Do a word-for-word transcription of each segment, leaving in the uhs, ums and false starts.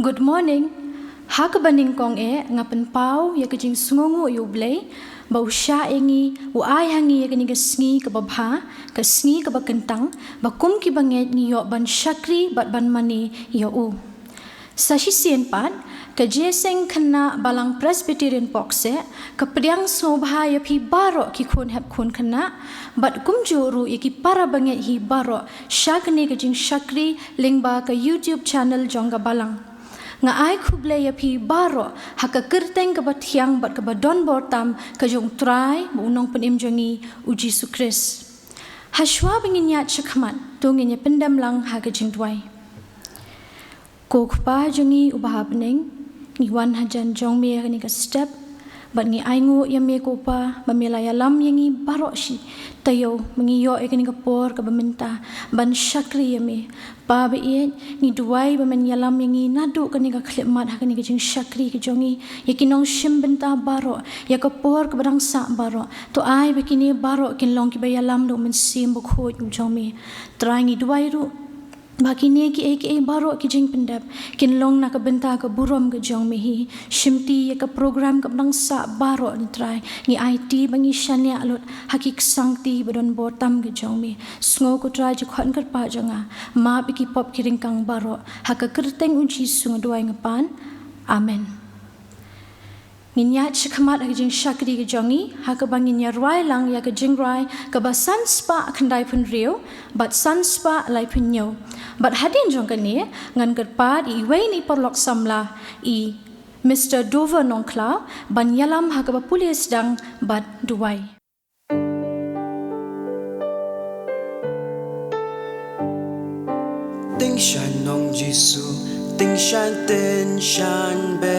Good morning. Ha kaba nyngkong eh nga pynpaw ïa ka jingsngewnguh ïa U Blei ba u shah ïa ngi, u ai ha ngi ïa kane ka sngi kaba bha, ka sngi kaba kyntang, ba kum ki bangeit ngi ïoh ban shakri bad ban mane ïa u. Sa shisien pat, ka Jingïaseng Khynnah Balang Presbyterian Poksheh ka pdiang sngewbha ïa phi baroh ki khun hep khun khynnah, bad kumjuh ruh ïa ki para bangeit hi baroh sha kane ka jingshakri lyngba ka YouTube channel jong ka balang. Nga ai khublei ïa phi baroh ha ka kyrteng kaba thiang bad kaba donbor tam ka jong U Trai bad U Nongpynim jong ngi, U Jisu Khrist. Hashwa ba ngin ïaid shakhmat, to ngin ïa pyndem lang ha ka jingduwai. Ko Kpa jong ngi uba ha bneng, ngi wan hajan jong me ha kane ka step, bad ngi ainguh ïa me ko Pa ba me la ïalam ïa ngi baroh shi taïew ba ngi ïoh ïa kane ka por kaba mynta ban shakri ïa me. Pa ba ïeit, ngi duwai ba men ïalam ïa ngi naduh kane ka khyllipmat ha kane ka jingshakri ka jong ngi, ïa ki nongshim bynta baroh, ïa ka por kaba dang sah baroh. To ai ba kine baroh kin long kiba ïalam da U Mynsiem Bakhuid u jong me. Trai, ngi duwai ruh ba kine kiei kiei baroh ki jingpyndep kin long na ka bynta ka burom ka jong me hi. Shimti ïa ka program kaba dang sah baroh, Trai, ngi aiti ba ngi shaniah lut ha ki ksangti ba donbor tam ka jong me. Sngew ko Trai jingkhot kyrpad jong nga, map ïa ki pop ki ryngkang baroh, ha ka kyrteng U Jisu nga duwai nga pan. Amen. Ngin ïaid shakhmat ha ka jingshakri ka jong ngi, ha kaba ngin ïa rwai lang ïa ka jingrwai kaba san spah khyndai phew hynriew bad san spah lai phew hynñiew. Bad hadien jong kane, ngan kyrpad ïa iwei na i paralok samla, i Mister Dover Nongkhlaw, ban ïalam ha kaba pule sdang bad duwai. Tyngshaiñ Nong Jisu, tyngshaiñ, tyngshaiñ bha,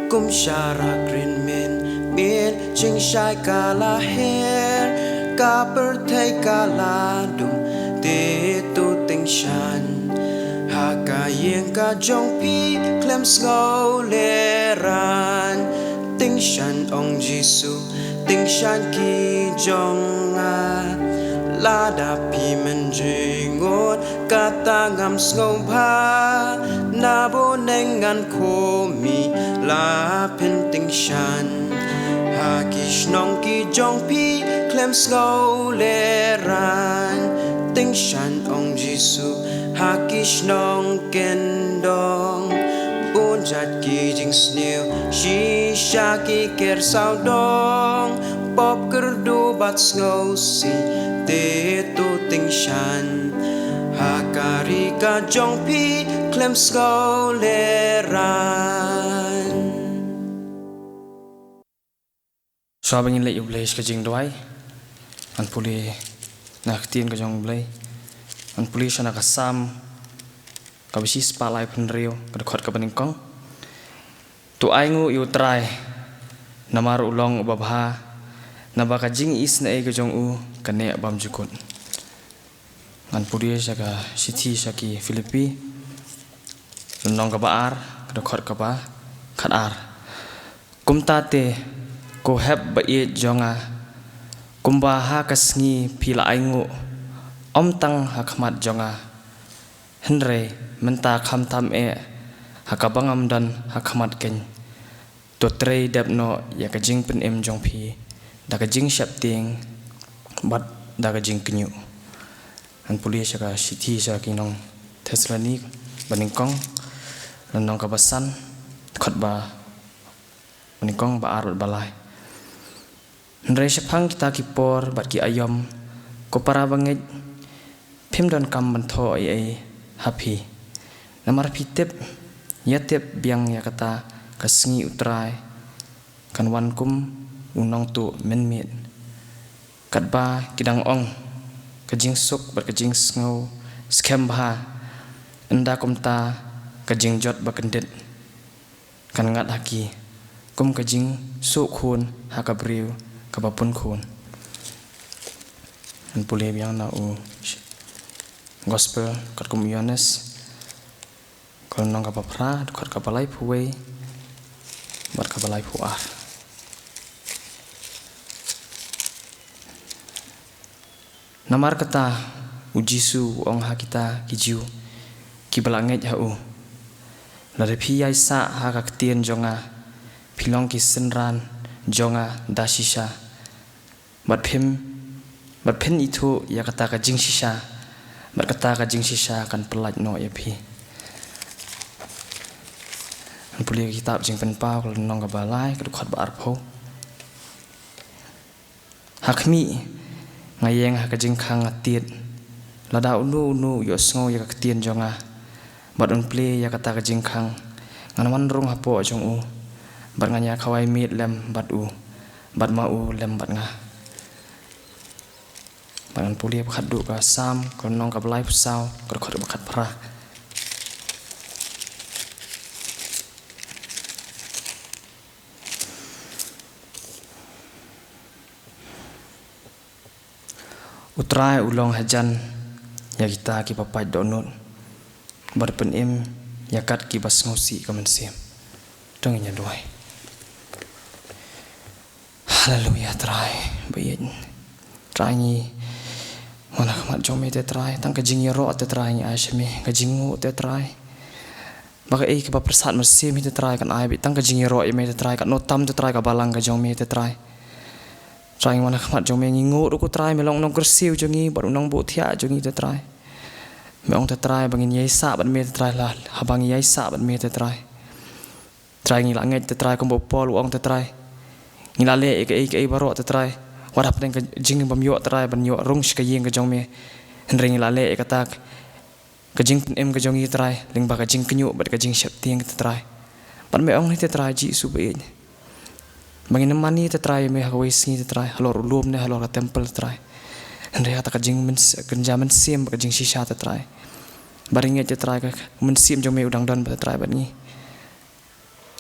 kum sharak rin mynmiet, jingshai ka la her, ka pyrthei ka la dum, te to tyngshaiñ ha ka ïing ka jong phi khlem sngewlehrain. Tyngshaiñ Ong Jisu, tyngshaiñ ki jong nga. Lada phi mynjyngut kata ngam sngewbha, na bneng ngan khmih la phin tyngshaiñ ha ki shnong ki jong phi khlem sngewlehrain. Tyngshaiñ Ong Jisu ha ki shnong kyndong, bun jait ki jingsniew, shisha ki ker sawdong, pop kyrduh bad sngewsih, te to tyngshaiñ ha ka ri ka jong phi khlem sngewlehrain. Shuwa ba ngin leit ïa U Blei sha ka jingduwai, ngan pule na ka ktien ka jong U Blei. Ngan pule sha na ka Salm kaba shispah laiphew hynriew, ka dkhot kaba nyngkong. To ainguh ïa U Trai, namar u long uba bha, naba ka jingisynei ka jong u ka neh bymjukut. Ngan pule sha ka shithi sha ki Philippi, lynnong kaba ar, ka dkhot kaba khatar. Kumta te, ko hep ba ïeit jong nga, kumba ha ka sngi phi la ainguh, ym tang ha khmat jong nga, hynrei mynta khamtam eh ha kaba ngam don ha khmat keiñ. To trei dep noh ïa ka jingpynim jong phi da ka jingsheptieng bad da ka jingkynñiuh. Ngan pule sha ka shithi sha ki nong Thessaloni ba nyngkong, lynnong kaba san, dkhot ba nyngkong, ba ar bad ba lai. Hynrei shaphang kita ki por bad ki aïom, ko para bangeit, phim donkam ban thoh ei ei ha phi. Namar phi tip, ïa tip biang ïa kata, ka sngi U Trai kan wan kum u nongtuh mynmiet. Katba ki dang ong, ka jingsuk bad ka jingsngew skhem bha, ynda kumta ka jingjot ba kyndit kan ngat ha ki, kum ka jingsuh khun ha ka briew kaba pun khun. Ngan pule biang na u Gospel katkum u Ïoannis, ka lynnong kaba phra, dkhot kaba laiphew wei bad kaba laiphew ar. Namar kata, U Jisu u ong ha kita ki Jiw kiba la ngeit ha u, Lada phi ïaisah ha ka ktien jong nga, phi long ki synran jong nga da shisha. Bad phim, bad phin ithuh ïa kata ka jingshisha, bad kata ka jingshisha kan pyllait noh ïa phi. Ngan pule ka kitab Jingpynpaw, ka lynnong kaba lai, ka dkhot ba arphew. Ha khmih, nga ïeng ha ka jingkhang nga tied. Lada uno uno u ïohsngew ïa ka ktien jong nga, bad un plie ïa kata ka jingkhang, ngan wan rung hapoh jong u, bad ngan ïa khawai miet lem bad u, bad ma u lem bad nga. Bad ngan pule ba khatduh ka Salm, ka lynnong kaba laiphew saw, ka dkhot ba khatphra. U Trai u long hajan ïa kita kiba pait dohnud, bad pynim ïa kat kiba sngewsih ka mynsiem. To ngin ïa duwai. Haleluia, Trai ba ïeit. Trai, ngi wan ha khmat jong me te Trai, tang ka jingïaroh te Trai ngi ai sha me, ka jingnguh te Trai. Ba kaei kaba pyrsad mynsiem hi te Trai kan ai beit tang ka jingïaroh ïa me te Trai, katno tam te Trai ka balang ka jong me te Trai. Trai, ngi wan ha khmat jong me, ngi nguh ruh ko Trai, me long u nongkyrsiew jong ngi bad u nongbuh thiah jong ngi te Trai. Me ong te Trai ba ngin ïaisah bad me te Trai, la haba ngi ïaisah bad me te Trai. Trai, ngi la ngeit te Trai kumba u Paul u ong te Trai, ngi la leh ïa kaei kaei baroh te Trai, wat hapdeng ka jingbymïoh te Trai ban ïoh rung sha ka ïing ka jong me. Hynrei ngi la leh ïa kata ka jingpynim ka jong ngi te Trai lyngba ka jingkynnoh bad ka jingsheptieng te Trai. Bad me ong hi te Trai Jisu ba ïeit, ba ngin ym mane te Trai ïa me ha kawei sngi te Trai, halor u lum ne halor ka temple te Trai, hynrei ha kata ka jingmyns-, kynja mynsiem bad ka jingshisha te Trai. Bad ngi ngeit te Trai ka mynsiem jong me u dang don bad te Trai bad ngi.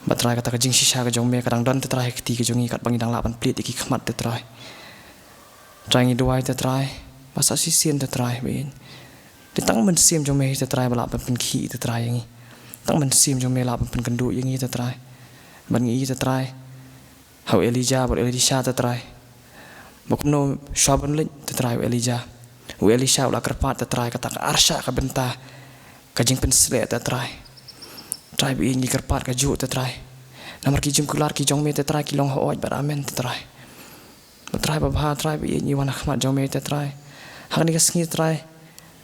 Bad Trai, kata ka jingshisha ka jong me ka dang don te Trai ha ka kti ka jong ngi, katba ngi dang lah ban plied ïa ki khmat te Trai. Trai, ngi duwai te Trai ba sa shisien te Trai ba ïeit, dei tang mynsiem jong me hi te Trai ba lah ban pynkhih te Trai ïa ngi. Tang mynsiem jong me lah ban pynkynduh ïa ngi te Trai. Bad ngi ïohi te Trai ha u Elijah bad u Elisha te Trai, ba kumno shuwa ban leit te Trai u Elijah, u Elisha u la kyrpad te Trai kata ka arshah ka bynta ka jingpynsleh te Trai. Trai ba ïeit, ngi kyrpad kajuh te Trai, namar ki jingkular ki jong me te Trai ki long hooid bad amen te Trai. Ba Trai babha, Trai ba ïeit, ngi wan ha khmat jong me te Trai ha kane ka sngi te Trai,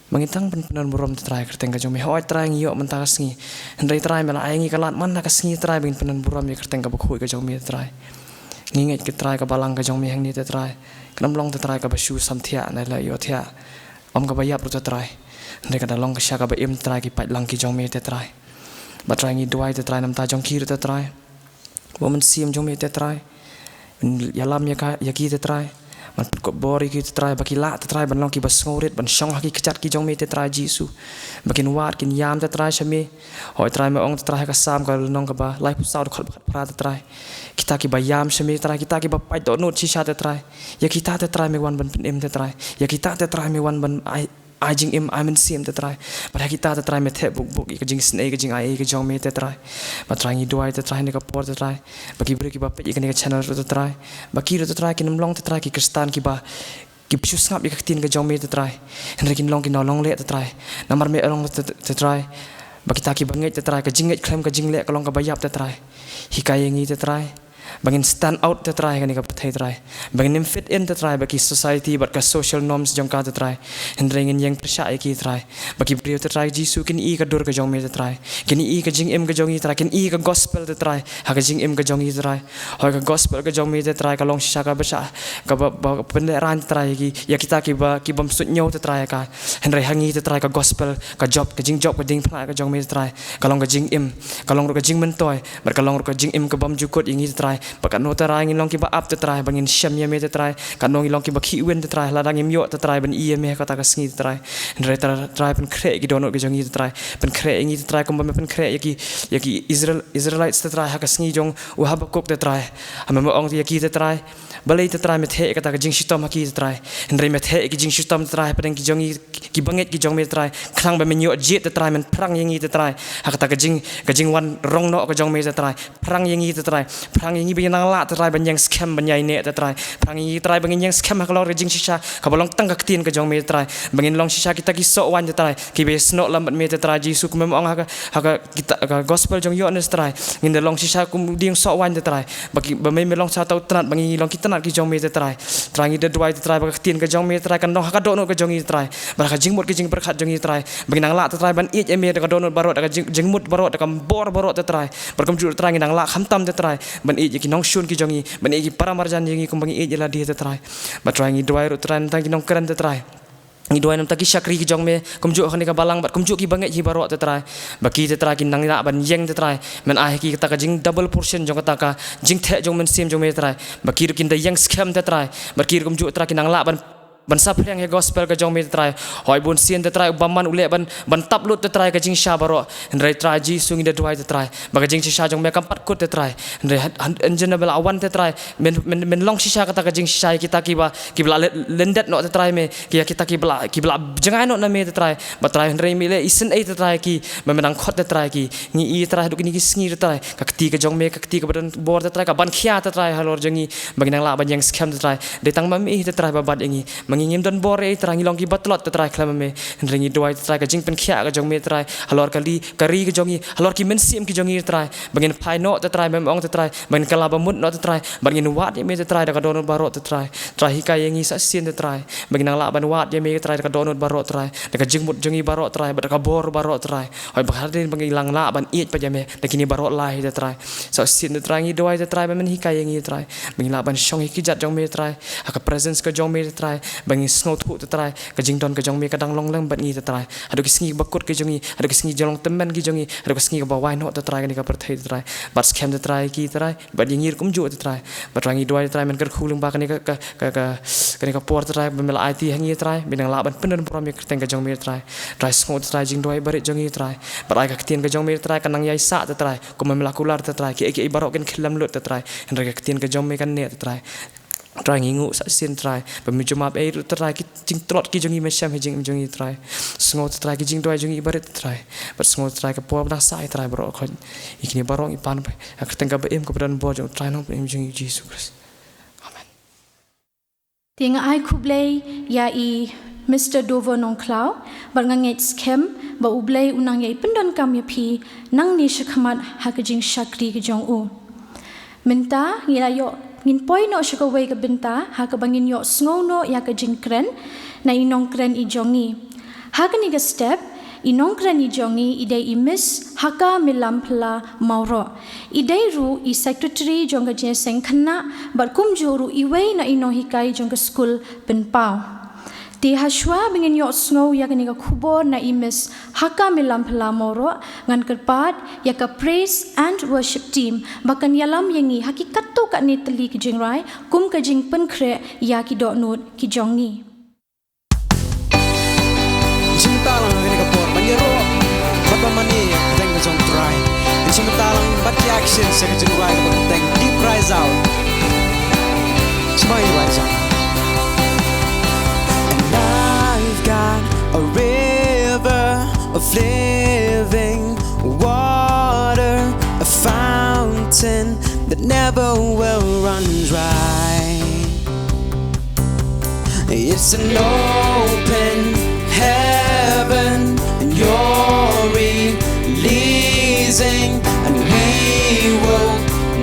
ba ngin tang ban pyndonburom te Trai ïa ka kyrteng ka jong me. Hooid Trai, ngi ïoh mynta ka sngi, hynrei Trai me la ai ïa ngi ka lad man la ka sngi te Trai ba ngin pyndonburom ïa ka kyrteng kaba khuid ka jong me te Trai. Ngi ngeit te Trai ka balang ka jong me hangne te Trai kam long te Trai kaba shu samthiah ne la ïohthiah, ym kaba ïap ruh te Trai, hynrei ka da long ka sha kaba im te Trai, ki paidlang ki jong me te Trai. Bad Trai, ngi duwai te Trai na ka bynta jong ki ruh te Trai, ba u Mynsiem jong me te Trai un ïalam ïa ka, ïa ki te Trai, ban pynkupbor ïa ki te Trai, ba ki lah te Trai ban long kiba sngewrit ban shong ha ki kjat ki jong me te Trai Jisu, ba kin wad kin ïam te Trai sha me. Hooid Trai, me ong te Trai ha ka Salm ka lynnong kaba laiphew saw, dkhot ba khatphra te Trai, kita kiba ïam sha me te Trai, kita kiba pait dohnud shisha te Trai, ïa kita te Trai me wan ban pynim te Trai, ïa kita te Trai me wan ban ai ai jingim, ai mynsiem te Trai. Bad ha kita te Trai me thep bukbuk ïa ka jingisynei, ka jingai ei ka jong me te Trai. Bad Trai, ngi duwai te Trai ha kane ka por te Trai, ba ki briew kiba peit ïa kane ka channel ruh te Trai, ba ki ruh te Trai kin ym long te Trai ki Khristan kiba, kiba shu sngap ïa ka ktien ka jong me te Trai, hynrei kin long ki nonglong leh te Trai. Namar me ong te, te Trai, ba kita kiba ngeit te Trai, ka jingngeit khlem ka jingleh ka long kaba ïap te Trai. Hikai ïa ngi te Trai ba ngin stand out te Trai ha kane ka pyrthei Trai, ba ngin ym fit in te Trai bad ki society bad ka social norms jong ka te Trai, hynrei ngin ïeng pyrshah ïa ki te Trai, ba ki briew te Trai Jisu kin ïohi ka dur ka jong me te Trai, kin ïohi ka jingim ka jong ngi te Trai, kin ïohi ka gospel te Trai ha ka jingim ka jong ngi te Trai. Hooid ka gospel ka jong me te Trai ka long shisha kaba shah, kaba, ba pynlehraiñ te Trai ïa ki, ïa kita kiba, ki bym suidñiew te Trai ïa ka. Hynrei ha ngi te Trai ka gospel, ka jop, ka jingjop, ka diengphna ka jong me te Trai ka long ka jingim, ka long ruh ka jingmyntoi, bad ka long ruh ka jingim ka bymjukut ïa ngi te Trai. Bad katno te Trai ngin long kiba ap te Trai, ba ngin shem ïa me te Trai, katno ngin long kiba khih win te Trai lada ngim ïoh te Trai ban ïohi ïa me ha kata ka sngi te Trai. Hynrei te Trai pynkhreh ïa ki dohnud ki jong ngi te Trai, pynkhreh ïa ngi te Trai kumba me pynkhreh ïa ki, ïa ki Israel, Israelites te Trai ha ka sngi jong u Habakuk te Trai. Ha me, me ong ïa ki te Trai Balei te Trai me theh ïa kata ka jingshitom ha ki te Trai. Hynrei me theh ïa ki jingshitom te Trai, hapdeng ki jong ngi, ki bangeit ki jong me te Trai. Khnang ba men ïoh jied te Trai, men phrang ïa ngi te Trai. Ha kata ka jing, ka jingwan rong noh ka jong me te Trai. Phrang ïa ngi te Trai. Phrang ïa ngi ba ngin nang lah te Trai ban ïeng skhem ban ïaineh te Trai. Phrang ïa ngi te Trai ba ngin ïeng skhem halor ka jingshisha kaba long tang ka ktien ka jong me te Trai. Ba ngin long shisha kita ki soh waiñ te Trai. Kiba ïasnoh lem bad me te Trai Jisu, kumba me ong ha ka, ha ka kita, ka gospel jong Ïoannis te Trai. Ngin da long shisha kum u dieng soh waiñ te Trai. Ba ki, ba me, me long shisha uta u tnat, ba ngi long ki tnat ki jong me te Trai. Trai ngi da duwai te Trai ba ka ktien ka jong me te Trai kan long ha ka dohnud ka jong ngi te Trai. Bad ha ka jingmut ka jingpyrkhat jong ngi te Trai. Ba ngin nang lah te Trai ban ïeit ïa me da ka dohnud baroh, da ka jing, jingmut baroh, da ka bor baroh te Trai. Bad kumjuh te Trai ngin nang lah khamtam te Trai ban ïeit ïa ki nongshun ki jong ngi, ban ïeit ïa ki para marjan jong ngi kumba ngi ïeit ïa lade te Trai. Bad Trai ngi duwai ruh te Trai na bynta ki nongkren te Trai. Ngi duwai na bynta ki shakri ki jong me, kumjuh ha kane ka balang bad kumjuh ki bangeit hi baroh te Trai. Ba ki te Trai kin nang ïa ban ïeng te Trai. Men ai ha ki kata ka jing double portion jong kata ka jingtheh jong u Mynsiem jong me te Trai. Ba ki ruh kin da ïeng skhem te Trai. Ba ki ruh kumjuh te Trai kin nang lah ban, ban saphriang ïa ka gospel ka jong me te Trai. Hooid, bun sien te Trai u bymman u leh ban, ban tap lut te Trai ka jingshisha baroh. Hynrei Trai Jisu ngi da duwai te Trai. Ba ka jingshisha jong me kam pat kut te Trai. Hynrei ha, ha, hynrei ba la wan te Trai. Men, men, men long shisha kata ka jingshisha ïa kita kiba, kiba la le, lyndet noh te Trai me. Ki, ïa kita kiba la, kiba la jngai noh na me te Trai. Bad Trai hynrei me leh isynei te Trai ki, ba men nang khot te Trai ki. Ngi i te Trai haduh kine ki sngi te Trai. Ka kti ka jong me, ka kti kaba don bor te Trai, ka ban khia te Trai halor jong ngi. Ba ngi nang lah ban ïeng skhem te Trai. Dei tang ma me hi te Trai ba bat ïa ngi. Ma ngi ngim don bor ei te Trai, ngi long kiba tlot te Trai khlem ma me. Hynrei ngi duwai te Trai ka jingpynkhiah ka jong me te Trai. Halor ka ri, ka ri ka jong ngi, halor ki mynsiem ki jong ngi te Trai. Ba ngin phai noh te Trai, ba me ong te Trai. Ba ngin kylla ba mut noh te Trai. Ba ngin wad ïa me te Trai da ka dohnud baroh te Trai. Trai hikai ïa ngi sa shisien te Trai. Ba ngin nang lah ban wad ïa me te Trai da ka dohnud baroh te Trai. Da ka jingmut jong ngi baroh te Trai. Bad da ka bor baroh te Trai. Hooid ba hadien ba ngin nang lah ban ïeit pat ïa me. Da kine baroh lai te Trai. Sa shisien te Trai ngi duwai te Trai ba men hikai ïa ngi te Trai. Ba ngin lah ban shong ïa ki kjat jong me te Trai. Ha ka presence ka jong me te Trai. Ba ngin sngewthuh te Trai. Ka jingdon ka jong me ka dang long lem bad ngi te Trai. Haduh ki sngi ba kut ki jong ngi. Haduh ki sngi jinglong tymmen ki jong ngi. Haduh ki sngi kaba wai noh te Trai kane ka pyrthei te Trai. Bad skhem te Trai ki te Trai. Bad ïa ngi ruh kumjuh te Trai. Bad Trai ngi duwai te Trai men kyrkhu lyngba kane ka, ka, ka, ka, kane ka por te Trai. Ba me la aiti ha ngi te Trai. Ba nang lah ban pyndon burom ïa ka kyrteng ka jong me te Trai. Trai sngewthuh te Trai jingduwai barit jong ngi te Trai. Bad ai ka ktien ka jong me te Trai kan nang ïaisah te Trai. Kumba me la kular te Trai. Kiei kiei baroh kin khyllem lut te Trai. Hynrei ka ktien ka jong me kan neh te Trai. Trai ngi nguh sa shisien Trai. Ba me ju map ei ruh te Trai ki jingtlot ki jong ngi, me shem ha jingim jong ngi Trai. Sngewthuh te Trai ki jingduwai jong ngi barit te Trai. Bad sngewthuh te Trai ka por ba dang sah te Trai baroh khot. Ïa kine baroh ngi pan ba ha ka kyrteng kaba im kaba don bor jong u Trai Nongpynim jong ngi Jisu Khrist. Amen. Te nga ai khublei ïa i Mister Dover Nongkhlaw, bad nga ngeit skhem ba U Blei un nang ïai pyndonkam ïa phi nangne shakhmat ha ka jingshakri ka jong u. Mynta ngi la ïoh, ngin poi noh sha kawei ka bynta ha kaba ngin ïoh sngew noh ïa ka jingkren na i nongkren i jong ngi. Ha kane ka step, i nongkren i jong ngi i dei i Miss Haka Milamphylla Mawroh. I dei ruh i secretary jong ka jingïaseng khynnah bad kumjuh ruh iwei na i nonghikai jong ka skul pynpaw. Te hashwa ba ngin ïoh sngew ïa kane ka khubor na i Miss Haka Milamphylla Mawroh, ngan kyrpad ïa ka praise and worship team ba kan ïalam ïa ngi ha ki katto katne tylli ki jingrai kum ka jingpynkhreh ïa ki dohnud ki jong ngi. Shim bynta lang ha kane ka por ban ïaroh bad ban mane ïa ka kyrteng ka jong U Trai. Shim bynta lang bad ki action sha ka jingrwai kaba kyrteng Deep Rise Out. Shim bynta ïa ka jong. And I've got a river of living water, a fountain that never will run dry. It's an open heaven, and you're releasing, and we will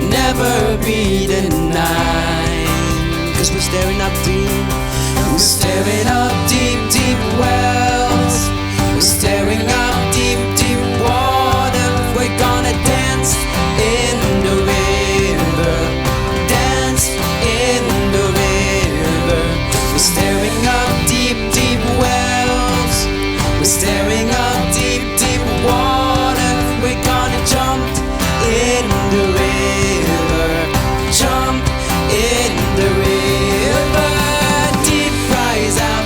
never be denied. 'Cause we're staring up deep, we're staring up deep, deep wells. We're staring up deep, deep water. We're gonna dance in the river, dance in the river. We're staring up deep, deep wells. We're staring up deep, deep water. We're gonna jump in the river, jump in the river. Deep rise out,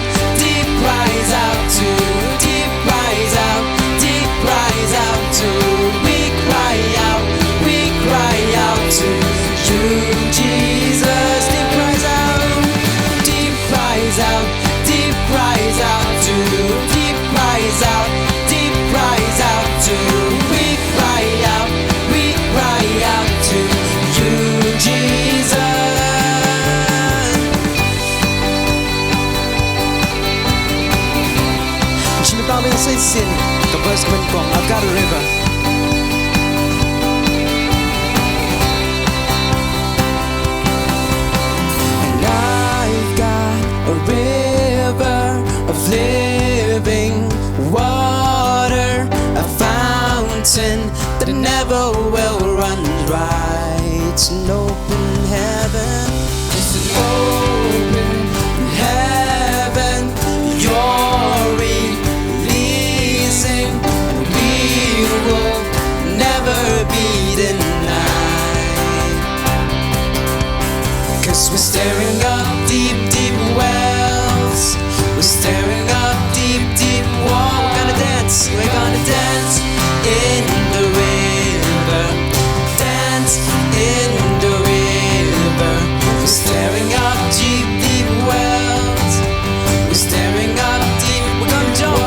Sa shisien ka verse kaba nyngkong, I've got a river. And I've got a river of living water, a fountain that never will run dry. It's an open heaven. It's an open heaven. You're releasing, and we will never be denied. 'Cause we're stirring up deep, deep wells. We're stirring up deep, deep water. We're gonna dance, we're gonna dance in the river. Dance in the river. We're stirring up deep, deep wells. We're stirring up deep, we're gonna jump.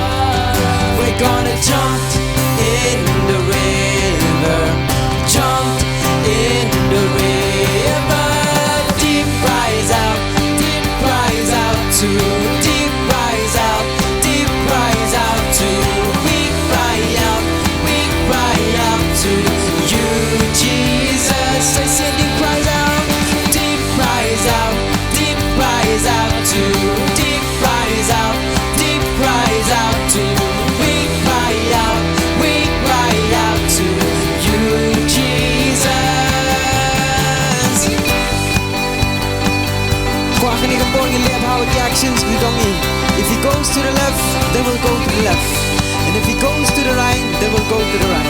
We're gonna jump in the river. Jump in the river. Deep rise out, deep rise out to, deep rise out, deep rise out to. We cry out, we cry out to you, Jesus. Say, say, deep rise out, deep rise out, deep rise out to, deep rise out, deep rise out to. We cry out, we cry out to you, Jesus. Kwah kane ka por ngi leh bha ïa ki actions ngi dong i. If he goes to the left, then we'll go to the left. And if he goes to the right, then we'll go to the right.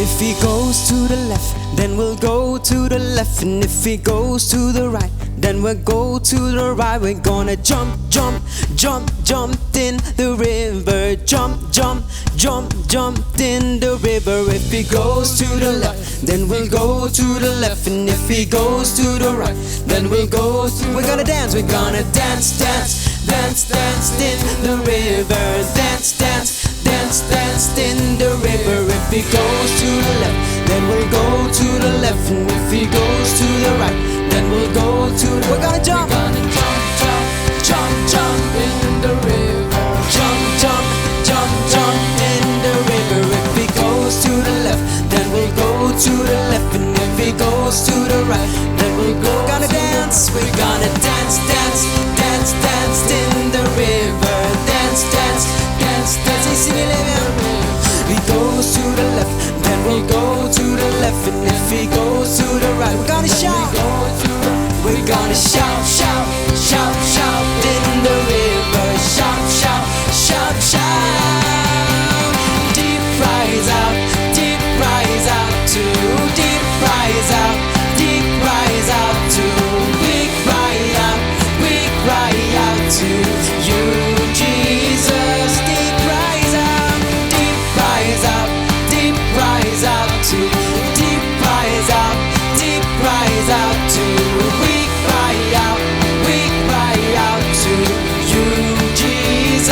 If he goes to the left, then we'll go to the left. And if he goes to the right, then we'll go to the right. We're gonna jump, jump, jump, jump in the river. Jump, jump, jump, jump in the river. If he goes to the left, then we'll go to the left. And if he goes to the right, then we'll go to. We're gonna dance, we're gonna dance, dance, dance, dance in the river. Dance, dance, dance, dance in the river. If he goes to the left, then we'll go to the left. And if he goes to the right, then we'll go to. We're gonna jump. We're gonna jump, jump, jump, jump in the river. Jump, jump, jump, jump in the river. If he goes to the left, then we'll go to the left. And if he goes to the right, then we'll go. Gonna dance, we're gonna dance, dance, dance, dance in the river. Dance, dance, dance, dance. He goes to the left, then we'll go to the left. And if he goes to the right, we're gonna shout. We're gonna shout, shout, shout, shout in the river. Shout, shout, shout, shout. Deep rise out, deep rise out to, deep rise out, deep rise out to. We cry out, we cry out to you, Jesus. Deep rise out, deep rise out, deep rise out to, deep rise out, deep rise out to. We cry out, we cry out to you, Jesus.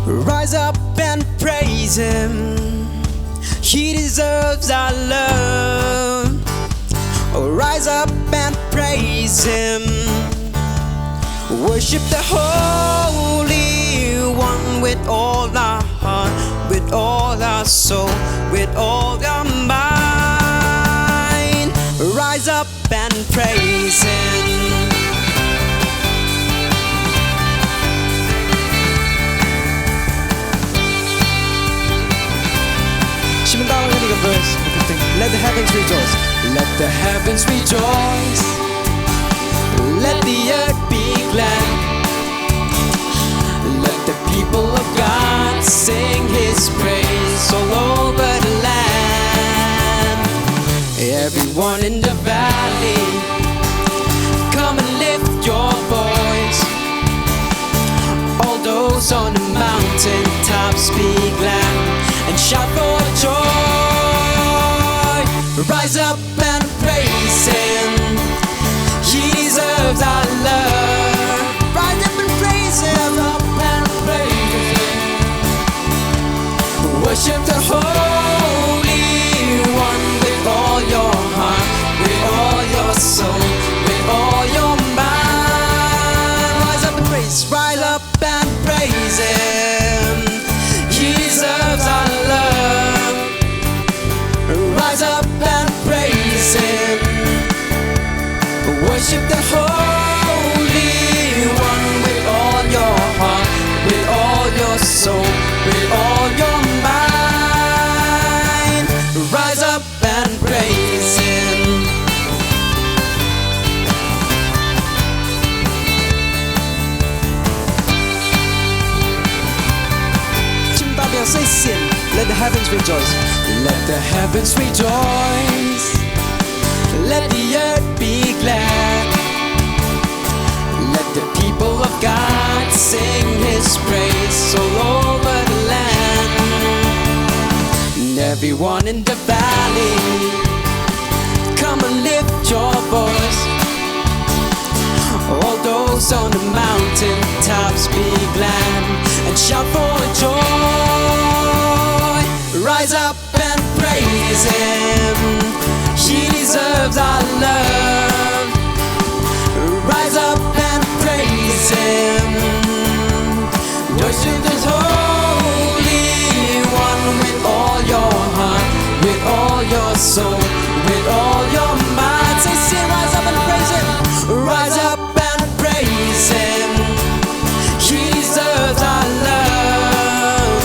Rise up and praise him. He deserves our love. Rise up and praise him. Worship the Holy One with all our heart, with all our soul, with all our mind. Rise up and praise him. Shim bynta ïa kane ka verse. Let the heavens rejoice. Let the heavens rejoice. Let the earth be glad. Let the people of God sing his praise all over the land. Everyone in the valley, come and lift your voice. All those on the mountain tops, be glad and shout for joy. Rise up and praise Him. He deserves our love. Rise up and praise Him. Rise up and praise Him. Worship the Holy One with all your heart, with all your soul, with all your mind. Rise up and praise, rise up and praise Him. He deserves our love. Rise up and praise Him. Worship the Holy One with all your heart, with all your soul, with all your mind. Rise up and praise Him. Chim ta biang, say sin. Let the heavens rejoice. Let the heavens rejoice. Let the earth be glad. Let the people of God sing His praise all over the land. And everyone in the valley, come and lift your voice. All those on the mountain tops, be glad and shout for joy. Rise up and praise Him. He deserves our love. Rise up and praise Him. Worship the Holy One with all your heart, with all your soul, with all your mind. Say, say, rise up and praise Him. Rise up and praise Him. He deserves our love.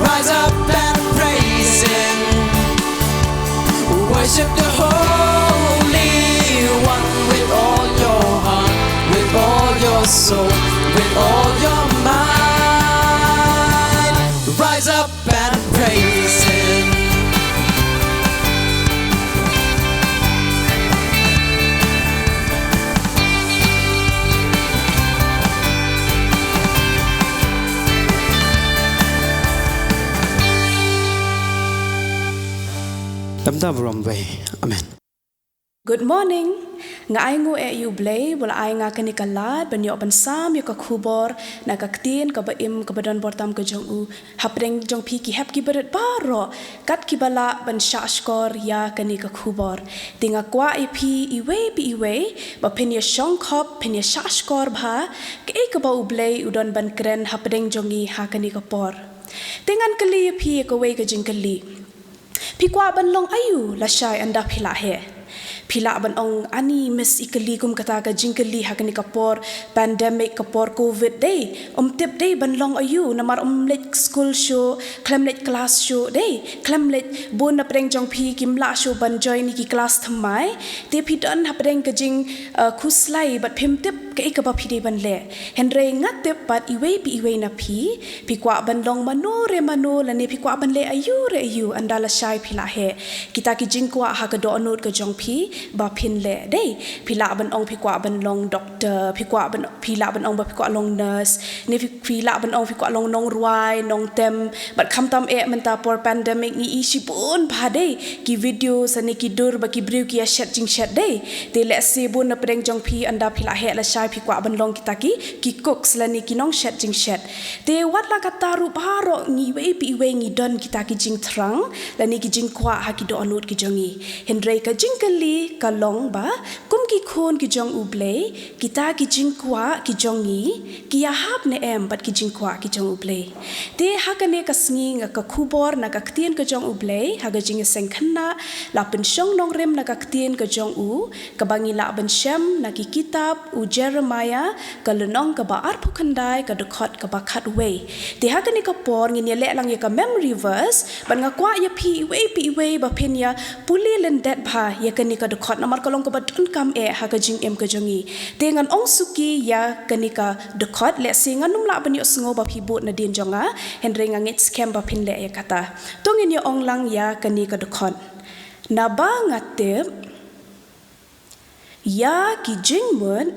Rise up and praise Him. Worship the Holy One with all your heart, with all your soul, with all your mind. Rise up and praise Him. Tam da burom wei. Amen. Good morning. Nga ainguh ïa U Blei ba u la ai nga kane ka lad ban ïoh ban sam ïa ka khubor na ka ktien kaba im kaba don bor tam ka jong U hapdeng jong phi ki hep ki barit baroh, kat kiba lah ban shah shkor ïa kane ka khubor. Te nga kwah ïa phi iwei pa iwei ba phin ïa shongkhop, phin ïa shah shkor bha kaei kaba U Blei u don ban kren hapdeng jong ngi ha kane ka por. Te ngan kylli ïa phi ïa kawei ka jingkylli. Phi kwah ban long aïu lashai ynda phi la heh? Phi lah ban ong ani miss i kylli kum kata ka jingkylli ha kane ka por pandemic, ka por covid dei. Um tip dei ban long aïu namar um leit skul shuh, khlem leit klas shuh dei. Khlem leit, bun na pdeng jong phi kim lah shuh ban join ïa ki klas thymmai. Te phi don hapdeng ka jing, uh, khuslai bad phim tip kaei kaba phi dei ban leh. Hynrei nga tip pat iwei pa iwei na phi, phi kwah ban long mano re mano lane phi kwah ban leh aïu re aïu ynda lashai phi la heh. Kita ki jingkwah ha ka dohnud ka jong phi ba phin leh dei. Phi lah ban ong phi kwah ban long doctor, phi kwah ban, phi lah ban ong ba phi kwah long nurse, ne phi, phi lah ban ong phi kwah long nongrwai, nongtem. Bad khamtam eh mynta por pandemic ngi i shibun bha dei ki video sane ki dur ba ki briew ki ïa shet jingshet dei. Te lehse bun na pdeng jong phi ynda phi la heh lashai phi kwah ban long kita ki, ki cooks lane ki nongshet jingshet. Te wat la katta ruh baroh ngi iwei pa iwei ngi don kita ki jingthrang lane ki jingkwah ha ki dohnud ki jong ngi. Hynrei ka jingkylli ka long ba kum ki khun ki jong U Blei, kita ki jingkwah ki jong ngi ki ïahap ne em bad ki jingkwah ki jong U Blei? Te ha kane ka sngi nga ka khubor na ka ktien ka jong U Blei ha ka jingïaseng khynnah la pynshong nongrim na ka ktien ka jong U kaba ngi lah ban shem na ki kitab u Jeremiah, ka lynnong kaba arphew khyndai, ka dkhot kaba khatwei. Te ha kane ka por ngin ïa leh lang ïa ka memory verse, bad nga kwah ïa phi iwei pa iwei ba phin ïa pule lyndet bha ïa kane ka dkhot namar ka long kaba donkam eh ha ka jingim ka jong ngi. Te ngan ong suki ïa kane ka dkhot, lehse ngan ym lah ban ïohsngew ba phi bud nadien jong nga, hynrei nga ngeit skhem ba phin leh ïa kata. To ngin ïa ong lang ïa kane ka dkhot. Naba nga tip ïa ki jingmut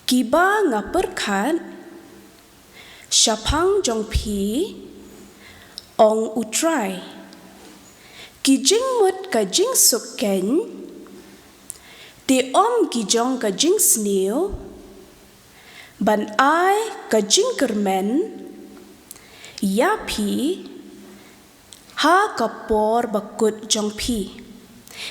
kiba nga pyrkhat shaphang jong phi, ong U Trai. Ki jingmut ka jingsuk keiñ, te ym ki jong ka jingsniew, ban ai ka jingkyrmen ïa phi ha ka por bakut jong phi.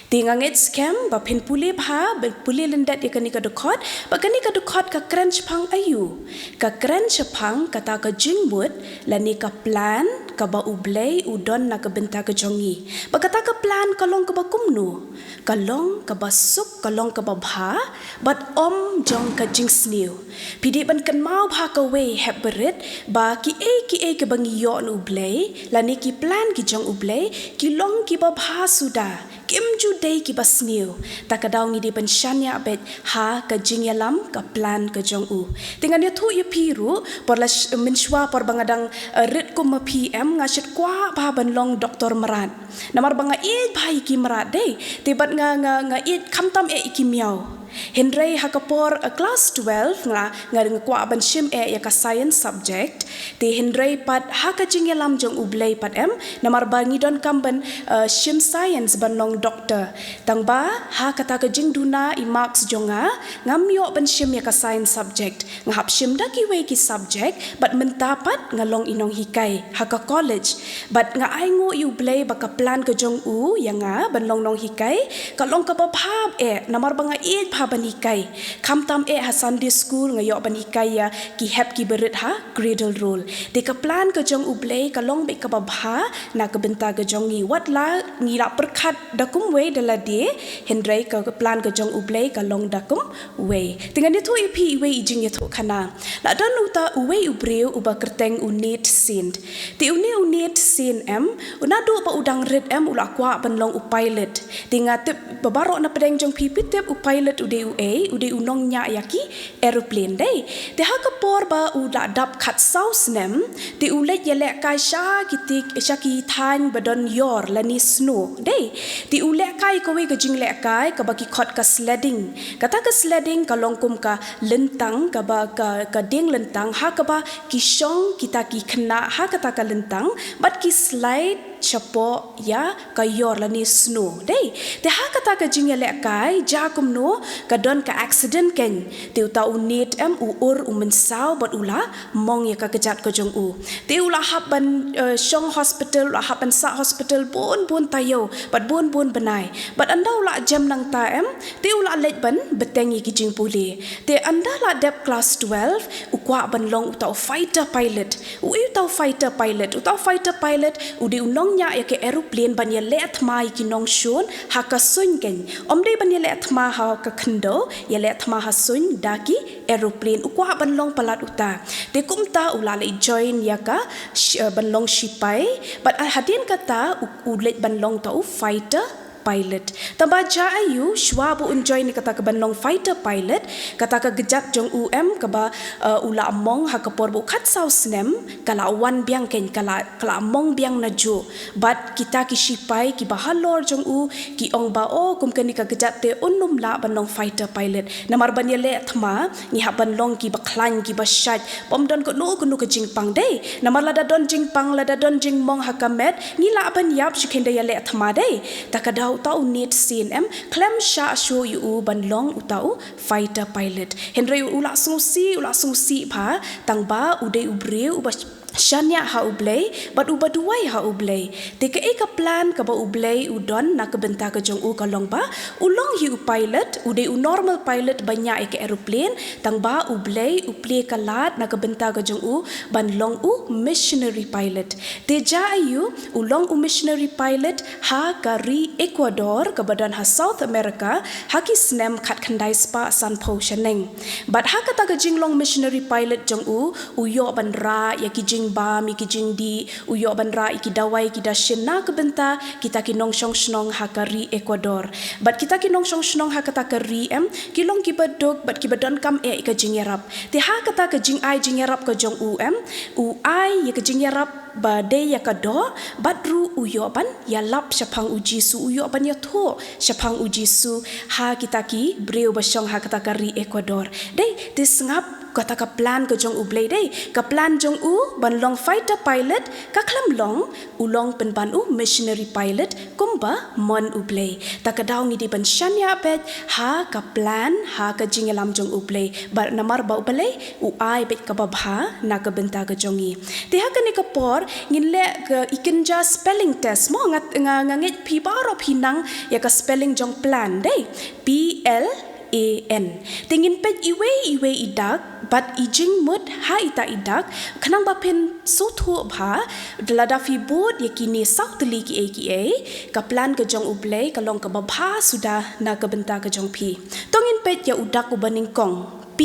Te nga ngeit skhem ba phin pule bha, ba pule lyndet ïa kane ka dkhot, ba kane ka dkhot ka kren shaphang aïu. Ka kren shaphang kata ka jingmut lane ka plan kaba U Blei u don na ka bynta ka jong ngi. Ba kata ka plan ka long kaba kumno? Ka long kaba suk, ka long kaba bha, bad ym jong ka jingsniew. Phi dei ban kynmaw bha kawei hep barit, ba kiei kiei kiba ngi ïoh na U Blei, lane ki plan ki jong U Blei, ki long kiba bha suda, kim ju dei kiba sniew. Ta ka daw ngi dei ban shaniah beit ha ka jingïalam, ka plan ka jong U. Te ngan ïathuh ïa phi ruh, por la sh-, mynshuwa por ba nga dang, eh, rit kum ma phi em, nga shait kwah bha ban long doktor mrad. Namar ba nga ïeit bha ïa ki mrad dei, te bad nga, nga, nga ïeit khamtam eh ïa ki miaw. Hynrei ha ka por, eh, klas twelve nga, nga, nga kwah ban shim eh ïa ka science subject. Te hynrei pat ha ka jingïalam jong U Blei pat em, namar ba ngi donkam ban, eh, shim science ban long doktor. Tangba ha kata ka jingduna i marks jong nga, ngam ïoh ban shim ïa ka science subject. Nga hap shim da kiwei ki subject, bad mynta pat nga long i nonghikai ha ka college. Bad nga ainguh ïa U Blei ba ka plan ka jong U ïa nga ban long nonghikai ka long kaba bha eh, namar ba nga ïeit bha ban hikai. Khamtam eh ha Sunday school nga ïoh ban hikai ïa ki hep ki barit ha cradle roll. Te ka plan ka jong U Blei ka long beit kaba bha na ka bynta ka jong ngi, wat la ngi la pyrkhat da kumwei da lade, hynrei ka plan ka jong U Blei ka long da kum wei. Te ngan ïathuh ïa phi iwei i jingïathuhkhana. La don uta uwei u briew uba kyrteng u Nate Saint. Te une u Nate Saint em, u naduh ba u dang rit em u la kwah ban long u pilot. Te nga tip ba baroh na pdeng jong phi phi tip u pilot u dei uei, u dei u nongñiah ïa ki aeroplane dei. Te ha ka por ba u la dap khatsaw snem, te u leit ïalehkai sha ki ti, sha ki thaiñ ba don ïor lane snow dei. Te u lehkai kawei ka jinglehkai kaba ki khot ka sledding. Kata ka sledding ka long kum ka lyntang, kaba ka, ka dieng lyntang, ha kaba ki shong kita ki khynnah ha kata ka lyntang, bad ki slide shapoh ïa ka ïor lane snow dei. Te ha kata ka jingïalehkai, jia kumno ka don ka accident keiñ. Te uta u Nate em u ur u mynsaw bad u la mong ïa ka kjat ka jong u. Te u la hap ban, eh, shong hospital, u la hap ban sah hospital bun bun taïew bad bun bun bnai. Bad ynda u la jem nangta em, te u la leit ban bteng ïa ki jingpule. Te ynda la dep klas twelve, u kwah ban long uta u fighter pilot. Uei uta u fighter pilot? Uta u fighter pilot u dei u nongñiah ïa ka aeroplane ban ïaleh thma ïa ki nongshun ha ka suiñ keiñ. Ym dei ban ïaleh thma ha ka khyndew, ïaleh thma ha suiñ da ki aeroplane. U kwah ban long palat uta. Te kumta u la leit join ïa ka sh-, eh, ban long shipai. Bad hadien kata u, u leit ban long uta u fighter pilot. Tangba jia aiu, shuwa ba un join ïa kata ka ban long fighter pilot, kata ka kjat jong u em kaba, eh, u la mong ha ka por ba u khatsaw snem, ka la wan biang keiñ, ka la, ka la mong biang najuh. Bad kita ki shipai kiba halor jong u ki ong ba, oh, kum kane ka kjat te un ym lah ban long fighter pilot. Namar ban ïaleh thma ngi hap ban long kiba khlaiñ, kiba shait, bym don kano kano ka jingpang dei. Namar lada don jingpang, lada don jingmong ha ka met, ngi lah ban ïap shu khyndiat ïaleh thma dei. Ta ka daw uta u Nate Saint em khlem shah shuh ïa u ban long uta u fighter pilot. Hynrei u la sngewsih, u la sngewsih bha, tangba u dei u briew uba shaniah ha U Blei bad uba duwai ha U Blei. Te kaei ka plan kaba U Blei u don na ka bynta ka jong u ka long ba u long hi u pilot, u dei u normal pilot ba ñiah ïa ka aeroplane, tangba U Blei u plie ka lad na ka bynta ka jong u ban long u missionary pilot. Te jia aiu, u long u missionary pilot ha ka ri Ecuador kaba don ha South America ha ki snem khatkhyndai spah sanphew shaneng. Bad ha kata ka jinglong missionary pilot jong u, u ïoh ban rah ïa ki jingbam, ïa ki jingdih, u ïoh ban rah ïa ki dawai, ki dashin na ka bynta kita ki nongshong shnong ha ka ri Ecuador. Bad kita ki nongshong shnong ha kata ka ri em, ki long kiba duk bad kiba donkam eh ïa ka jingïarap. Te ha kata ka jingai jingïarap ka jong u em, u ai ïa ka jingïarap ba dei ïa ka doh, bad ruh u ïoh ban ïalap shaphang u Jisu, u ïoh ban ïathuh shaphang u Jisu ha kita ki briew ba shong ha kata ka ri Ecuador. Dei, te sngap kata ka plan ka jong U Blei dei. Ka plan jong u ban long fighter pilot, ka khlem long, u long pynban u missionary pilot, kumba mon U Blei. Ta ka daw ngi dei ban shaniah beit ha ka plan, ha ka jingïalam jong U Blei. Bad namar ba U Blei u ai beit kaba bha na ka bynta ka jong ngi. Te ha kane ka por ngin leh ka i kynja spelling test mo, nga, nga, nga ngeit phi baroh phi nang ïa ka spelling jong plan dei. P L A N. Te ngin peit iwei iwei i dak bad i jingmut ha ita i dak, khnang ba phin sngewthuh bha, lada phi bud ïa kine saw tylli kiei kiei, ka plan ka jong U Blei ka long kaba bha suda na ka bynta ka jong phi. To ngin peit ïa u dak uba nyngkong, P.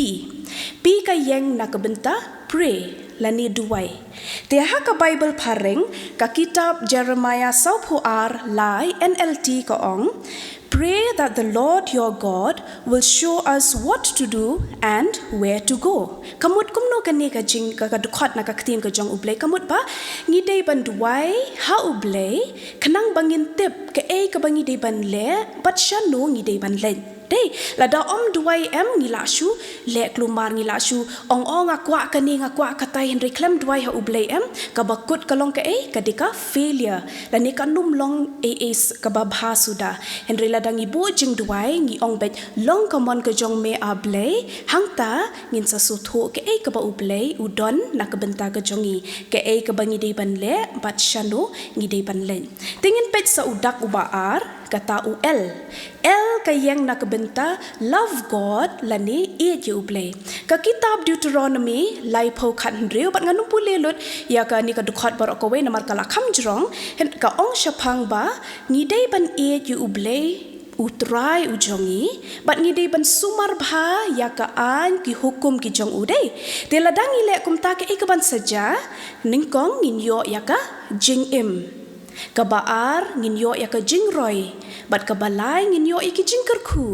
P ka ïeng na ka bynta pray lane duwai. Te ha ka Bible phareng, ka kitab Jeremiah sawphew ar lai N L T ka ong, "Pray that the Lord your God will show us what to do and where to go." Ka mut kumno kane ka jing, ka, ka dkhot na ka ktien ka jong U Blei? Ka mut ba ngi dei ban duwai ha U Blei khnang ba ngin tip kaei kaba ngi dei ban leh bad shano ngi dei ban leit. Dei, lada ym duwai em, ngi lah shu leh klumar, ngi lah shu ong, "Oh, nga kwah kane, nga kwah katai," hynrei khlem duwai ha U Blei em, kaba kut ka long kaei, ka dei ka failure. Lane kan ym long ei ei kaba bha suda. Hynrei lada ngi buh jingduwai, ngi ong beit, "Long ka mon ka jong me, A Blei, hangta ngin sa sngewthuh kaei kaba U Blei u don na ka bynta ka jong ngi, kaei kaba ngi dei ban leh bad shano ngi dei ban leit." Te ngin peit sa u dak uba ar, kata u L. L ka ïeng na ka bynta love God lane ïeit ïa U Blei. Ka kitab Deuteronomy laiphew khathynriew, bad ngan ym pule lut ïa kane ka dkhot baroh kawei namar ka la kham jrong, hynrei ka ong shaphang ba ngi dei ban ïeit ïa U Blei U Trai u jong ngi, bad ngi dei ban sumar bha ïa ka aiñ ki hukum ki jong u dei. Te lada ngi leh kumta kaei kaban sa jia? Nyngkong ngin ïoh ïa ka jingim. Kaba ar ngin ïoh ïa ka jingroi, bad kaba lai ngin ïoh ïa ki jingkyrkhu.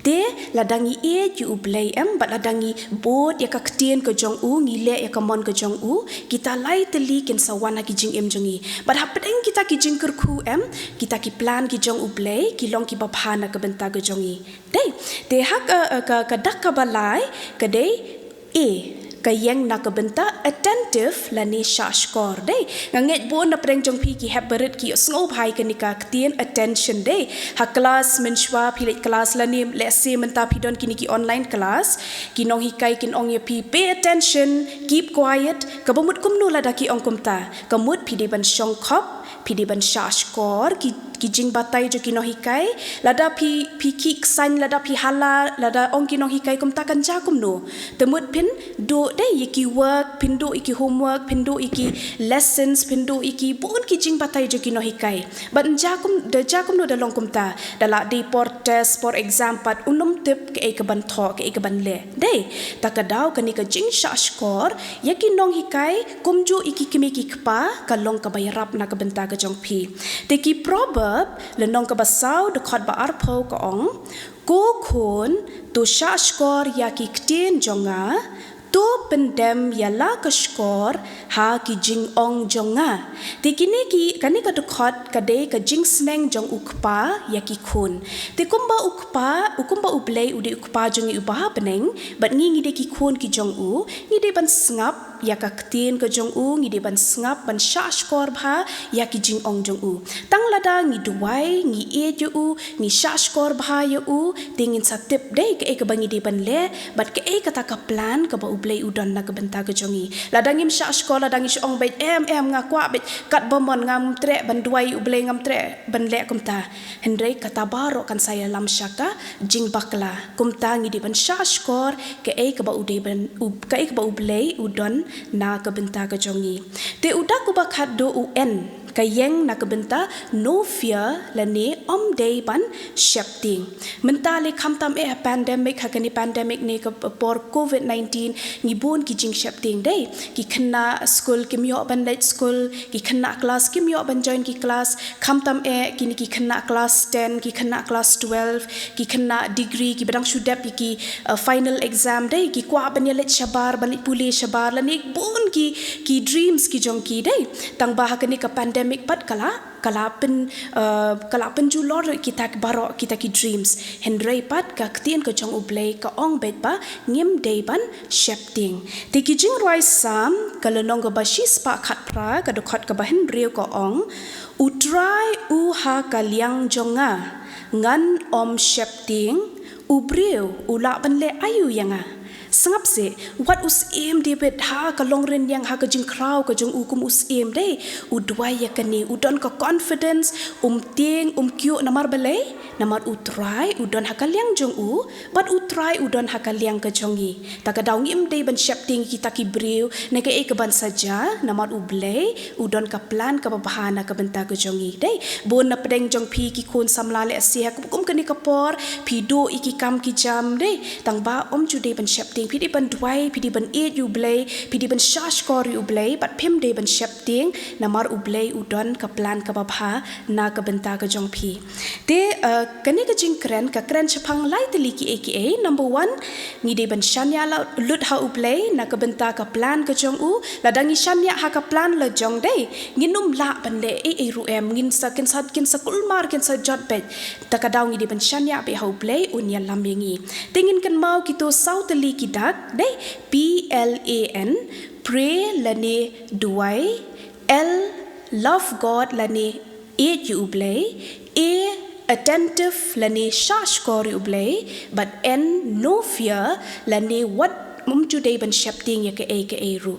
Te lada ngi ïeit ïa U Blei em, bad lada ngi bud ïa ka ktien ka jong u, ngi leh ïa ka mon ka jong u, kita lai tylli kin sa wan ha ki jingim jong ngi. Bad hapdeng kita ki jingkyrkhu em, kita ki plan ki jong U Blei ki long kiba bha na ka bynta ka jong ngi. Dei, te ha ka, ka, ka dak kaba lai ka dei A, ka ïeng na ka bynta attentive lane shahshkor. Dei, nga ngeit bun na pdeng jong phi ki hep barit ki ïohsngew bha ïa kane ka ktien attention. Dei, ha klas mynshuwa phi leit klas lane lehse mynta phi don kine ki online class, ki nonghikai kin ong ïa phi, "Pay attention, keep quiet." Kaba mut kumno lada ki ong kumta? Ka mut phi dei ban shongkhop, phi dei ban shahshkor ki, ki jingbatai jong ki nonghikai. Lada phi, phi khih ksain, lada phi hala, lada ong ki nonghikai kumta kan jia kumno? Te mut phin duh dei ïa ki work, phin duh ïa ki homework, phin duh ïa ki lessons, phin duh ïa ki bun ki jingbatai jong ki nonghikai. Bad jia kum, da jia kumno da long kumta? Da lah dei por test, por exam pat, un ym tip kaei kaban thoh, kaei kaban leh. Dei, ta ka daw kane ka jingshahshkor ïa ki nonghikai kumjuh ïa ki kmie ki kpa ka long kaba ïarap na ka bynta ka jong phi. Te ki Proverb lynnong kaba saw dkhot ba arphew ka ong, "Ko khun, to shahshkor ïa ki ktien jong nga, to pyndem ïa la ka shkor ha ki jingong jong nga." Te kine ki, kane ka dkhot ka dei ka jingsneng jong u kpa ïa ki khun. Te kumba u kpa, u kumba U Blei u dei u kpa jong ngi uba ha bneng, bad ngi ngi dei ki khun ki jong u, ngi dei ban sngap ïa ka ktien ka jong u, ngi dei ban sngap, ban shahshkor bha ïa ki jingong jong u. Tang lada ngi duwai, ngi ïeit ïa u, ngi shahshkor bha ïa u, te ngin sa tip dei kaei kaba ngi dei ban leh, bad kaei kata ka plan kaba U Blei u don na ka bynta ka jong ngi. Lada ngim shahshkor, lada ngi shu ong beit, "Em, em, nga kwah beit katba mon, ngam treh ban duwai ïa U Blei, ngam treh ban leh kumta." Hynrei kata baroh kan sa ïalam sha ka jingbakla. Kumta ngi dei ban shahshkor kaei kaba U dei ban, u, kaei kaba U Blei u don na ka bynta ka jong ngi. Te u dak uba khatduh u N. Ka ïeng na ka bynta no fear lane ym dei ban sheptieng. Mynta lei khamtam eh ha pandemic, ha kane pandemic ne ka por covid nineteen, ngi bun ki jingsheptieng dei. Ki khynnah skul kim ïoh ban leit skul, ki khynnah klas kim ïoh ban join ki klas, khamtam eh kine ki khynnah klas ten, ki khynnah klas twelve, ki khynnah degree, kiba dang shu dep ïa ki, uh, final exam dei, ki kwah ban ïa leit shabar, ban leit pule shabar, lane bun ki, ki dreams ki jong ki dei. Tang ba ha kane ka pandemic pat ka la, ka la pyn, uh, ka la pynjulor kita ki baroh kita ki dreams. Hynrei pat ka ktien ka jong U Blei ka ong beit ba ngim dei ban sheptieng. Te ki jingrwai Salm ka lynnong kaba shispah khatphra, ka dkhot kaba hynriew ka ong, U Trai u ha ka liang jong nga, ngan ym sheptieng, u briew u lah ban leh aïu ïa nga. Sngap seh, wat u syiem David ha ka longrynieng, ha ka jingkhraw ka jong u kum u syiem dei, u duwai ïa kane, u don ka confidence, um tieng, um kyiuh namar balei, namar U Trai u don ha ka liang jong u, bad U Trai u don ha ka liang ka jong ngi. Ta ka daw ngim dei ban sheptieng kita ki briew ne kaei kaban sa jia, namar U Blei u don ka plan kaba bha na ka bynta ka jong ngi. Dei, bun na pdeng jong phi ki khun samla lehse ha kum, kum kane ka por phi duh ïa ki kam ki jam dei. Tang ba ym ju dei ban sheptieng, phi dei ban duwai, phi dei ban ïeit ïa U Blei, phi dei ban shahshkor ïa U Blei, bad phim dei ban sheptieng, namar U Blei u don ka plan kaba bha na ka bynta ka jong phi. Te, uh, kane ka jingkren ka kren shaphang lai tylli kiei kiei. Number one, ngi dei ban shaniah la-, lut ha U Blei na ka bynta ka plan ka jong u. Lada ngi shaniah ha ka plan la jong dei, ngin ym lah ban leh ei ei ruh em, ngin sa, kin sa, kin sa kulmar, kin sa jot beit. Ta ka daw ngi dei ban shaniah beit ha U Blei, un ïalam ïa ngi. Te ngin kynmaw kito saw tylli ki dak dei, P L A N, pray lane duwai, L, love God lane ïeit ïa U Blei, A, attentive lane shahshkor ïa U Blei, bad N, no fear lane wat, ym ju dei ban sheptieng ïa kaei kaei ruh.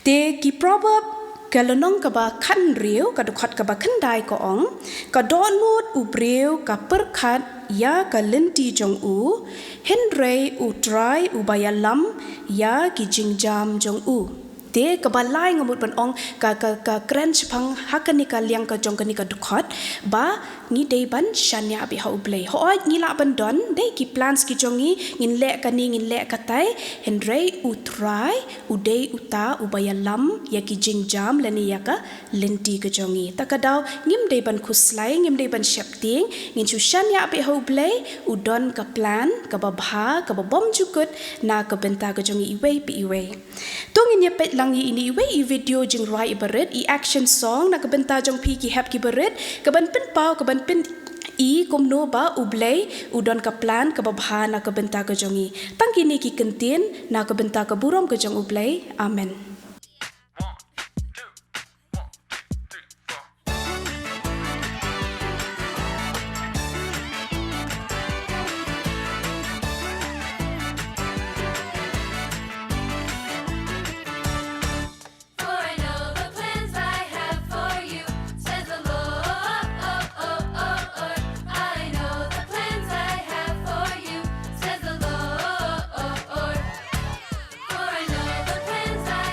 Te ki Proverb ka lynnong kaba khathynriew, ka dkhot kaba khyndai ka ong, ka dohnud u briew ka pyrkhat ïa ka lynti jong u, hynrei U Trai uba ïalam ïa ki jingjam jong u. Te kaba lai nga mut ban ong ka, ka, ka kren shaphang ha kane ka liang ka jong kane ka dkhot ba ngi dei ban shaniah beit ha U Blei. Hooid ngi lah ban don dei ki plans ki jong ngi, ngin leh kane, ngin leh katai, hynrei U Trai u dei uta uba ïalam ïa ki jingjam lane ïa ka lynti ka jong ngi. Ta ka daw ngim dei ban khuslai, ngim dei ban sheptieng, ngin shu shaniah beit ha U Blei, u don ka plan kaba bha, kaba bymjukut na ka bynta ka jong ngi iwei pa iwei. To ngin ïa peit lang ïa ine iwei i video jingrwai iba rit, i action song na ka bynta jong phi ki hep kiba rit, kaban pynpaw, kaban pyni kumno ba U Blei u don ka plan kaba bha na ka bynta ka jong ngi. Tang kine ki kyntien na ka bynta ka burom ka jong U Blei. Amen. For I know the plans I have for you, says the Lord. I know the plans I have for you, says the Lord. For I know the plans I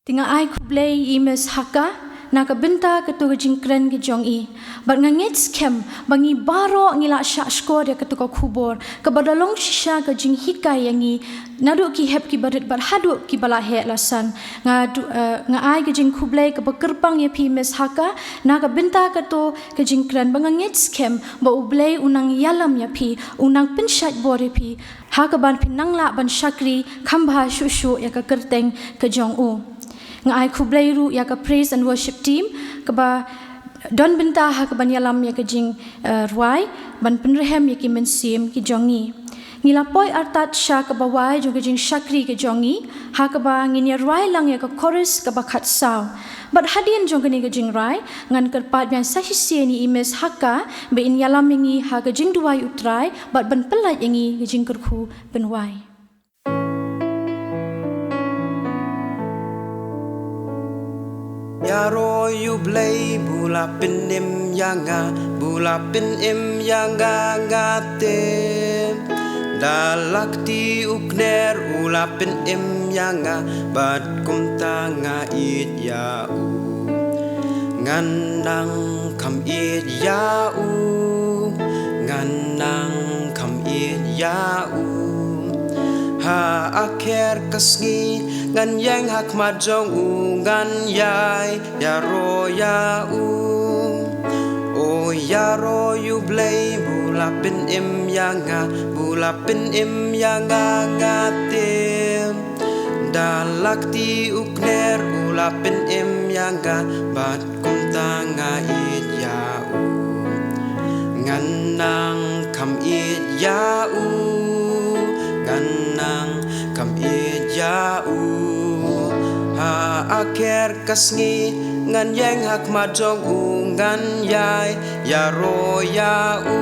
Te nga ai khublei ïa i Miss Haka na ka bynta kato ka jingkren ka jong i. Bad nga ngeit skhem ba ngi baroh ngi la shah shkor ïa kato ka khubor kaba da long shisha ka jinghikai ïa ngi naduh ki hep kiba rit bad haduh kiba la heh la san. Nga du, eh, nga ai ka jingkhublei kaba kyrpang ïa phi Miss Haka na ka bynta kato ka jingkren ba nga ngeit skhem ba U Blei u nang ïalam ïa phi, u nang pynshait bor ïa phi ha kaban phin nang lah ban shakri kham bha shuh shuh ïa ka kyrteng ka jong u. Nga ai khublei ruh ïa ka praise and worship team kaba don bynta ha kaban ïalam ïa ka jing, eh, rwai ban pynrhem ïa ki mynsiem ki jong ngi. Ngi la poi artat sha kaba wai jong ka jingshakri ka jong ngi ha kaba ngin ïa rwai lang ïa ka chorus kaba khatsaw. Bad hadien jong kane ka jingrwai ngan kyrpad biang sa shisien ïa i Miss Haka ba in ïalam ïa ngi ha ka jingduwai U Trai bad ban pyllait ïa ngi ka jingkyrkhu pynwai. Ïaroh ïa U Blei, ba u la pynim ïa nga, ba u la pynim ïa nga, nga te. Da la kti u kner u la pynim ïa nga, bad kumta nga ïeit ïa u. Ngan nang kham ïeit ïa u, ngan nang kham ïeit ïa u. Ha akhir ka sngi ngan ïeng ha khmat jong u, ngan ïai ïaroh ïa u. O ïaroh ïa U Blei, ba u la pynim ïa nga, ba u la pynim ïa nga, nga te. Da la kti u kner u la pynim ïa nga, bad kumta nga ïeit ïa u. Ngan nang kham ïeit ïa u, ngan nang kham ïeit ïa u. Ha akhir ka sngi ngan ïeng ha khmat jong u, ngan ïai ïaroh ïa u.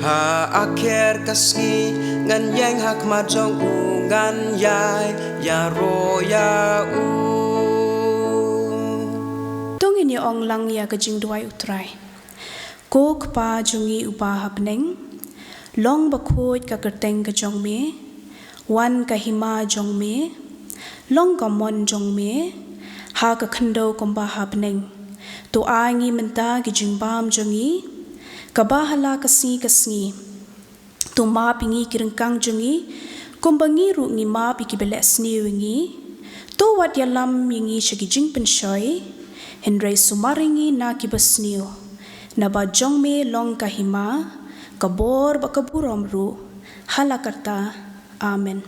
Ha akhir ka sngi ngan ïeng ha khmat jong u, ngan ïai ïaroh ïa u. To ngin ïa ong lang ïa ka jingduwai U Trai. Ko Kpa jong ngi uba ha bneng, long bakhuid ka kyrteng ka jong me, wan ka hima jong me, long ka mon jong me ha ka khyndew kumba ha bneng. To ai ngi mynta ki jingbam jong ngi kaba ha la ka sngi ka sngi. To map ïa ngi ki ryngkang jong ngi kumba ngi ruh ngi map ïa kiba leh sniew ïa ngi. To wat ïalam ïa ngi sha ki jingpynshoi, hynrei sumar ïa ngi na kiba sniew. Naba jong me long ka hima, ka bor bad ka burom ruh ha la karta. Amen.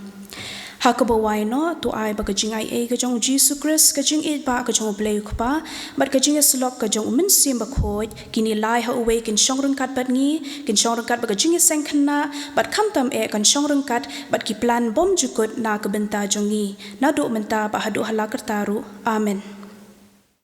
Ha kaba wai noh, to ai ba ka jingaiei ka jong U Jisu Khrist, ka jingïeit ba ka jong U Blei U Kpa, bad ka jingïasyllok ka jong U Mynsiem Bakhuid, kine lai ha uwei kin shong ryngkat bad ngi, kin shong ryngkat bad ka jingïaseng khynnah, bad khamtam eh kan shong ryngkat bad ki plan bymjukut na ka bynta jong ngi, naduh mynta bad haduh ha la karta ruh. Amen.